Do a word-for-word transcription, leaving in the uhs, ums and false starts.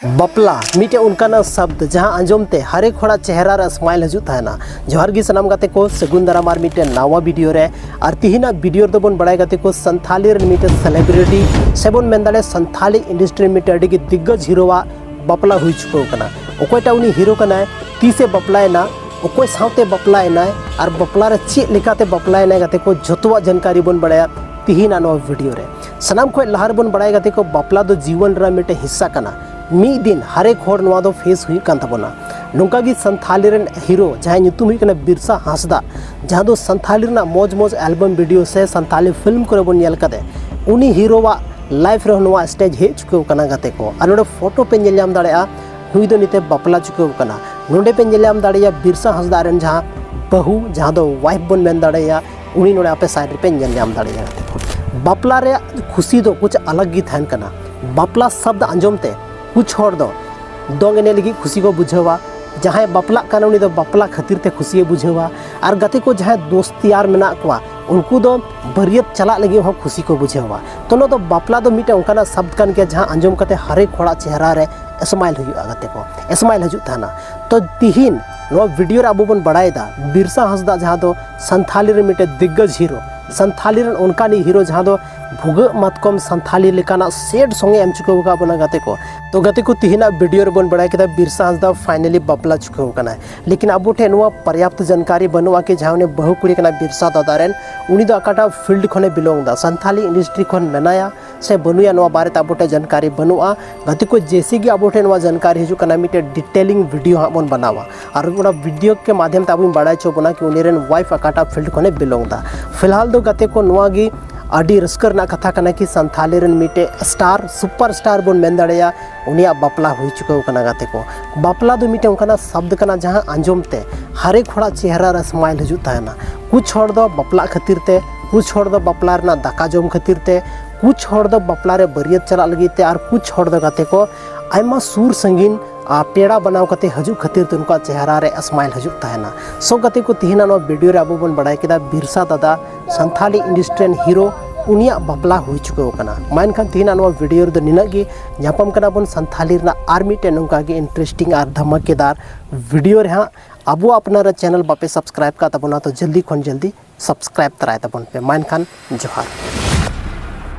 ᱵᱟᱯᱞᱟ ᱢᱤᱫᱴᱮᱱ ᱚᱱᱠᱟᱱᱟᱜ ᱥᱟᱵᱫ ᱡᱟᱦᱟᱸ ᱟᱸᱡᱚᱢ ᱛᱮ ᱦᱟᱨᱮᱠ ᱦᱚᱲᱟᱜ ᱪᱮᱦᱨᱟ ᱨᱮ ᱥᱢᱟᱭᱤᱞ ᱦᱤᱡᱩᱜ ᱛᱟᱦᱮᱱᱟ᱾ ᱡᱚᱦᱟᱨ ᱜᱮ ᱥᱟᱱᱟᱢ ᱜᱟᱛᱮ ᱠᱚ, ᱥᱟᱹᱜᱩᱱ ᱫᱟᱨᱟᱢ ᱟᱨ ᱢᱤᱫᱴᱮᱱ ᱱᱟᱣᱟ ᱵᱷᱤᱰᱤᱭᱳ ᱨᱮ᱾ ᱟᱨ ᱛᱤᱦᱤᱧᱟᱜ ᱵᱷᱤᱰᱤᱭᱳ ᱨᱮᱫᱚ ᱵᱚᱱ ᱵᱟᱲᱟᱭ ᱜᱟᱛᱮ ᱠᱚ, ᱥᱟᱱᱛᱷᱟᱞᱤ ᱨᱮᱱ ᱢᱤᱫᱴᱮᱱ ᱥᱮᱞᱮᱵᱨᱤᱴᱤ ᱥᱮ ᱵᱚᱱ ᱢᱮᱱ ᱫᱟᱲᱮᱭᱟᱜᱼᱟ ᱥᱟᱱᱛᱷᱟᱞᱤ ᱤᱱᱰᱟᱥᱴᱨᱤ ᱨᱮᱱ ᱢᱤᱫᱴᱮᱱ ᱟᱹᱰᱤ ᱜᱮ ᱫᱤᱜᱽᱜᱚᱡᱽ ᱦᱤᱨᱳᱣᱟᱜ ᱵᱟᱯᱞᱟ ᱦᱩᱭ ᱪᱩᱠᱟᱹᱣ ᱠᱟᱱᱟ᱾ ᱚᱠᱚᱭᱴᱟᱜ ᱩᱱᱤ ᱦᱤᱨᱳ ᱠᱟᱱᱟᱭ, ᱛᱤᱥᱮ ᱵᱟᱯᱞᱟᱭᱮᱱᱟ, ᱚᱠᱚᱭ ᱥᱟᱶᱛᱮ ᱵᱟᱯᱞᱟᱭᱮᱱᱟᱭ ᱟᱨ ᱵᱟᱯᱞᱟ ᱨᱮ ᱪᱮᱫ ᱞᱮᱠᱟᱛᱮ ᱵᱟᱯᱞᱟᱭᱮᱱᱟᱭ ᱜᱟᱛᱮ ᱠᱚ, ᱡᱚᱛᱚᱣᱟᱜ ᱡᱟᱱᱠᱟᱨᱤ ᱵᱚᱱ ᱵᱟᱲᱟᱭᱟ ᱛᱤᱦᱤᱧᱟᱜ ᱱᱚᱣᱟ ᱵᱷᱤᱰᱤᱭᱳ ᱨᱮ᱾ ᱥᱟᱱᱟᱢ ᱠᱷᱚᱱ ᱞᱟᱦᱟ ᱨᱮᱵᱚᱱ ᱵᱟᱲᱟᱭᱟ ᱜᱟᱛᱮ ᱠᱚ, ᱵᱟᱯᱞᱟ ᱫᱚ ᱡᱤᱭᱚᱱ ᱨᱮᱱᱟᱜ ᱢᱤᱫᱴᱮᱱ ᱦᱤᱥᱥᱟ ᱠᱟᱱᱟ᱾ ᱢᱤᱫ ᱫᱤᱱ ᱦᱟᱨᱮᱠ ᱦᱚᱲ ᱱᱚᱣᱟ ᱫᱚ ᱯᱷᱮᱥ ᱦᱩᱭᱩᱜ ᱠᱟᱱ ᱛᱟᱵᱚᱱᱟ᱾ ᱱᱚᱝᱠᱟ ᱜᱮ ᱥᱟᱱᱛᱷᱟᱞᱤ ᱨᱮᱱ ᱦᱤᱨᱳ ᱡᱟᱦᱟᱸᱭ ᱧᱩᱛᱩᱢ ᱦᱩᱭᱩᱜ ᱠᱟᱱᱟ ᱵᱤᱨᱥᱟ ᱦᱟᱸᱥᱫᱟ, ᱡᱟᱦᱟᱸ ᱫᱚ ᱥᱟᱱᱛᱷᱟᱞᱤ ᱨᱮᱱᱟᱜ ᱢᱚᱡᱽ ᱢᱚᱡᱽ ᱮᱞᱵᱟᱢ ᱵᱷᱤᱰᱤᱭᱳ ᱥᱮ ᱥᱟᱱᱛᱷᱟᱞᱤ ᱯᱷᱤᱞᱢ ᱠᱚᱨᱮ ᱵᱚᱱ ᱧᱮᱞ ᱠᱟᱫᱮ, ᱩᱱᱤ ᱦᱤᱨᱳᱣᱟᱜ ᱞᱟᱭᱤᱯᱷ ᱨᱮᱦᱚᱸ ᱱᱚᱣᱟ ᱥᱴᱮᱡᱽ ᱦᱮᱡ ᱪᱩᱠᱟᱹᱣ ᱠᱟᱱᱟ ᱜᱟᱛᱮ ᱠᱚ᱾ ᱟᱨ ᱱᱚᱰᱮ ᱯᱷᱳᱴᱳ ᱯᱮ ᱧᱮᱞ ᱧᱟᱢ ᱫᱟᱲᱮᱭᱟᱜᱼᱟ, ᱱᱩᱭ ᱫᱚ ᱱᱤᱛᱮ ᱵᱟᱯᱞᱟ ᱪᱩᱠᱟᱹᱣ ᱠᱟᱱᱟ᱾ ᱱᱚᱰᱮ ᱯᱮ ᱧᱮᱞ ᱧᱟᱢ ᱫᱟᱲᱮᱭᱟᱜᱼᱟ ᱵᱤᱨᱥᱟ ᱦᱟᱸᱥᱫᱟ ᱨᱮᱱ ᱡᱟᱦᱟᱸ ᱵᱟᱹᱦᱩ, ᱡᱟᱦᱟᱸ ᱫᱚ ᱣᱟᱭᱤᱯ ᱵᱚᱱ ᱢᱮᱱ ᱫᱟᱲᱮᱭᱟᱜᱼᱟ, ᱩᱱᱤ ᱱᱚᱰᱮ ᱟᱯᱮ ᱥᱟᱭᱤᱰ ᱨᱮᱯᱮ ᱧᱮᱞ ᱧᱟᱢ ᱫᱟᱲᱮᱭᱟᱜᱼᱟ᱾ ᱵᱟᱯᱞᱟ ᱨᱮᱭᱟᱜ ᱠᱷᱩᱥᱤ ᱫᱚ ᱠᱩᱪ ᱟᱞᱟᱜᱽ ᱜᱮ ᱛᱟᱦᱮᱱ ᱠᱟᱱᱟ᱾ ᱵᱟᱯᱞᱟ ᱥᱟᱵᱫ ᱟᱸᱡᱚᱢ ᱛᱮ ᱠᱩᱪ ᱦᱚᱲ ᱫᱚ ᱫᱚᱝ ᱮᱱᱮᱡ ᱞᱟᱹᱜᱤᱫ ᱠᱷᱩᱥᱤ ᱠᱚ ᱵᱩᱡᱷᱟᱹᱣᱟ, ᱡᱟᱦᱟᱸᱭ ᱵᱟᱯᱞᱟᱜ ᱠᱟᱱᱟ ᱩᱱᱤ ᱫᱚ ᱵᱟᱯᱞᱟ ᱠᱷᱟᱹᱛᱤᱨ ᱛᱮ ᱠᱷᱩᱥᱤᱭᱮ ᱵᱩᱡᱷᱟᱹᱣᱟ, ᱟᱨ ᱜᱟᱛᱮ ᱠᱚ ᱡᱟᱦᱟᱸᱭ ᱫᱳᱥᱛ ᱭᱟᱨ ᱢᱮᱱᱟᱜ ᱠᱚᱣᱟ ᱩᱱᱠᱩ ᱫᱚ ᱵᱟᱹᱨᱭᱟᱹᱛ ᱪᱟᱞᱟᱜ ᱞᱟᱹᱜᱤᱫ ᱦᱚᱸ ᱠᱷᱩᱥᱤ ᱠᱚ ᱵᱩᱡᱷᱟᱹᱣᱟ᱾ ᱛᱚ ᱱᱚᱣᱟ ᱫᱚ ᱵᱟᱯᱞᱟ ᱫᱚ ᱢᱤᱫᱴᱮᱱ ᱚᱱᱠᱟᱱᱟᱜ ᱥᱟᱵᱫ ᱠᱟᱱ ᱜᱮᱭᱟ ᱡᱟᱦᱟᱸ ᱟᱸᱡᱚᱢ ᱠᱟᱛᱮ ᱦᱟᱨᱮᱠ ᱦᱚᱲᱟᱜ ᱪᱮᱦᱨᱟ ᱨᱮ ᱥᱢᱟᱭᱤᱞ ᱦᱩᱭᱩᱜᱼᱟ ᱜᱟᱛᱮ ᱠᱚ, ᱥᱢᱟᱭᱤᱞ ᱦᱤᱡᱩᱜ ᱛᱟᱦᱮᱱᱟ᱾ ᱛᱚ ᱛᱤᱦᱤᱧ ᱱᱚᱣᱟ ᱵᱷᱤᱰᱤᱭᱳ ᱨᱮ ᱟᱵᱚ ᱵᱚᱱ ᱵᱟᱲᱟᱭᱮᱫᱟ ᱵᱤᱨᱥᱟ ᱦᱟᱸᱥᱫᱟ ᱡᱟᱦᱟᱸ ᱫᱚ ᱥᱟᱱᱛᱷᱟᱞᱤ ᱨᱮ ᱢᱤᱫᱴᱮᱱ ᱫᱤᱜᱽᱜᱚᱡᱽ ᱦᱤᱨᱳ, ᱥᱟᱱᱛᱷᱟᱞᱤ ᱨᱮᱱ ᱚᱱᱠᱟᱱᱤᱡ ᱦᱤᱨᱳ ᱡᱟᱦᱟᱸ ᱫᱚ ᱵᱷᱩᱜᱟᱹᱜ ᱢᱟᱛᱠᱚᱢ ᱥᱟᱱᱛᱷᱟᱞᱤ ᱞᱮᱠᱟᱱᱟᱜ ᱥᱮᱰ ᱥᱚᱝ ᱮ ᱮᱢ ᱪᱩᱠᱟᱹᱣ ᱟᱠᱟᱫ ᱵᱚᱱᱟ ᱜᱟᱛᱮ ᱠᱚ᱾ ᱛᱚ ᱜᱟᱛᱮ ᱠᱚ, ᱛᱤᱦᱤᱧᱟᱜ ᱵᱷᱤᱰᱤᱭᱳ ᱨᱮᱵᱚᱱ ᱵᱟᱲᱟᱭ ᱠᱮᱫᱟ ᱵᱤᱨᱥᱟ ᱦᱟᱸᱥᱫᱟ ᱯᱷᱟᱭᱱᱟᱞᱤ ᱵᱟᱯᱞᱟ ᱪᱩᱠᱟᱹᱣ ᱠᱟᱱᱟᱭ, ᱞᱮᱠᱤᱱ ᱟᱵᱚ ᱴᱷᱮᱱ ᱱᱚᱣᱟ ᱯᱚᱨᱭᱟᱯᱛ ᱡᱟᱱᱠᱟᱨᱤ ᱵᱟᱹᱱᱩᱜᱼᱟ ᱠᱤ ᱡᱟᱦᱟᱸ ᱩᱱᱤ ᱵᱟᱹᱦᱩ ᱠᱩᱲᱤ ᱠᱟᱱᱟ ᱵᱤᱨᱥᱟ ᱫᱟᱫᱟ ᱨᱮᱱ, ᱩᱱᱤ ᱫᱚ ᱚᱠᱟᱴᱟᱜ ᱯᱷᱤᱞᱰ ᱠᱷᱚᱱᱮ ᱵᱤᱞᱚᱝ ᱮᱫᱟ, ᱥᱟᱱᱛᱷᱟᱞᱤ ᱤᱱᱰᱟᱥᱴᱨᱤ ᱠᱷᱚᱱ ᱢᱮᱱᱟᱭᱟ ᱥᱮ ᱵᱟᱹᱱᱩᱭᱟ, ᱱᱚᱣᱟ ᱵᱟᱨᱮᱛᱮ ᱟᱵᱚ ᱴᱷᱮᱱ ᱡᱟᱱᱠᱟᱨᱤ ᱵᱟᱹᱱᱩᱜᱼᱟ᱾ ᱜᱟᱛᱮ ᱠᱚ, ᱡᱮᱭᱥᱮ ᱜᱮ ᱟᱵᱚ ᱴᱷᱮᱱ ᱱᱚᱣᱟ ᱡᱟᱱᱠᱟᱨᱤ ᱦᱤᱡᱩᱜ ᱠᱟᱱᱟ, ᱢᱤᱫᱴᱮᱱ ᱰᱤᱴᱮᱞᱤᱝ ᱵᱷᱤᱰᱤᱭᱳ ᱦᱟᱸᱜ ᱵᱚᱱ ᱵᱮᱱᱟᱣᱟ ᱟᱨ ᱚᱱᱟ ᱵᱷᱤᱰᱤᱭᱳ ᱠᱮ ᱢᱟᱫᱷᱭᱚᱢ ᱛᱮ ᱟᱵᱚᱧ ᱵᱟᱲᱟᱭ ᱦᱚᱪᱚ ᱵᱚᱱᱟ ᱠᱤ ᱩᱱᱤ ᱨᱮᱱ ᱣᱟᱭᱤᱯ ᱚᱠᱟᱴᱟᱜ ᱯᱷᱤᱞᱰ ᱠᱷᱚᱱᱮ ᱵᱤᱞᱚᱝ ᱮᱫᱟ᱾ ᱯᱷᱤᱞᱦᱟᱞ ᱫᱚ ᱜᱟᱛᱮ ᱠᱚ, ᱱᱚᱣᱟ ᱜᱮ ᱟᱹᱰᱤ ᱨᱟᱹᱥᱠᱟᱹ ᱨᱮᱱᱟᱜ ᱠᱟᱛᱷᱟ ᱠᱟᱱᱟ ᱠᱤ ᱥᱟᱱᱛᱷᱟᱞᱤ ᱨᱮᱱ ᱢᱤᱫᱴᱮᱡ ᱥᱴᱟᱨ, ᱥᱩᱯᱟᱨ ᱥᱴᱟᱨ ᱵᱚᱱ ᱢᱮᱱ ᱫᱟᱲᱮᱭᱟᱜᱼᱟ, ᱩᱱᱤᱭᱟᱜ ᱵᱟᱯᱞᱟ ᱦᱩᱭ ᱪᱩᱠᱟᱹᱣ ᱠᱟᱱᱟ ᱜᱟᱛᱮ ᱠᱚ᱾ ᱵᱟᱯᱞᱟ ᱫᱚ ᱢᱤᱫᱴᱮᱱ ᱚᱱᱠᱟᱱᱟᱜ ᱥᱟᱵᱫ ᱠᱟᱱᱟ ᱡᱟᱦᱟᱸ ᱟᱸᱡᱚᱢ ᱛᱮ ᱦᱟᱨᱮᱠ ᱦᱚᱲᱟᱜ ᱪᱮᱦᱨᱟ ᱨᱮ ᱥᱢᱟᱭᱤᱞ ᱦᱤᱡᱩᱜ ᱛᱟᱦᱮᱱᱟ᱾ ᱠᱩᱪ ᱦᱚᱲ ᱫᱚ ᱵᱟᱯᱞᱟᱜ ᱠᱷᱟᱹᱛᱤᱨ ᱛᱮ, ᱠᱩᱪ ᱦᱚᱲ ᱫᱚ ᱵᱟᱯᱞᱟ ᱨᱮᱱᱟᱜ ᱫᱟᱠᱟ ᱡᱚᱢ ᱠᱷᱟᱹᱛᱤᱨ ᱛᱮ, ᱠᱩᱪ ᱦᱚᱲ ᱫᱚ ᱵᱟᱯᱞᱟ ᱨᱮ ᱵᱟᱹᱨᱭᱟᱹᱛ ᱪᱟᱞᱟᱜ ᱞᱟᱹᱜᱤᱫ ᱛᱮ, ᱟᱨ ᱠᱩᱪ ᱦᱚᱲ ᱫᱚ ᱜᱟᱛᱮ ᱠᱚ ᱟᱭᱢᱟ ᱥᱩᱨ ᱥᱟᱺᱜᱤᱧ ᱟᱨ ᱯᱮᱲᱟ ᱵᱮᱱᱟᱣ ᱠᱟᱛᱮ ᱦᱤᱡᱩᱜ ᱠᱷᱟᱹᱛᱤᱨ ᱛᱮ ᱩᱱᱠᱩᱣᱟᱜ ᱪᱮᱦᱨᱟ ᱨᱮ ᱥᱢᱟᱭᱤᱞ ᱦᱤᱡᱩᱜ ᱛᱟᱦᱮᱱᱟ᱾ ᱥᱚ ᱜᱟᱛᱮ ᱠᱚ, ᱛᱤᱦᱤᱧᱟᱜ ᱱᱚᱣᱟ ᱵᱷᱤᱰᱤᱭᱳ ᱨᱮ ᱟᱵᱚ ᱵᱚᱱ ᱵᱟᱲᱟᱭ ᱠᱮᱫᱟ ᱵᱤᱨᱥᱟ ᱫᱟᱫᱟ, ᱥᱟᱱᱛᱷᱟᱞᱤ ᱤᱱᱰᱟᱥᱴᱨᱤ ᱨᱮᱱ ᱦᱤᱨᱳ, ᱩᱱᱤᱭᱟᱜ ᱵᱟᱯᱞᱟ ᱦᱩᱭ ᱪᱩᱠᱟᱹᱣ ᱟᱠᱟᱱᱟ᱾ ᱢᱟ ᱮᱱᱠᱷᱟᱱ ᱛᱮᱦᱮᱧᱟᱜ ᱱᱚᱣᱟ ᱵᱷᱤᱰᱤᱭᱳ ᱨᱮᱫᱚ ᱱᱤᱱᱟᱹᱜ ᱜᱮ᱾ ᱧᱟᱯᱟᱢ ᱠᱟᱱᱟ ᱵᱚᱱ ᱥᱟᱱᱛᱷᱟᱞᱤ ᱨᱮᱱᱟᱜ ᱟᱨ ᱢᱤᱫᱴᱮᱱ ᱱᱚᱝᱠᱟ ᱜᱮ ᱤᱱᱴᱟᱨᱮᱥᱴᱤᱝ ᱟᱨ ᱫᱷᱟᱢᱟᱠᱮᱫᱟᱨ ᱵᱷᱤᱰᱤᱭᱳ ᱨᱮ ᱦᱟᱸᱜ᱾ ᱟᱵᱚ ᱟᱯᱱᱟᱨᱟᱜ ᱪᱮᱱᱮᱞ ᱵᱟᱯᱮ ᱥᱟᱵᱥᱠᱨᱟᱭᱤᱵ ᱠᱟᱜ ᱛᱟᱵᱚᱱᱟ, ᱛᱚ ᱡᱚᱞᱫᱤ ᱠᱷᱚᱱ ᱡᱚᱞᱫᱤ ᱥᱟᱵᱥᱠᱨᱟᱭᱤᱵ ᱛᱟᱨᱟᱭ ᱛᱟᱵᱚᱱ ᱯᱮ᱾ ᱢᱟ ᱮᱱᱠᱷᱟᱱ ᱡᱚᱦᱟᱨ᱾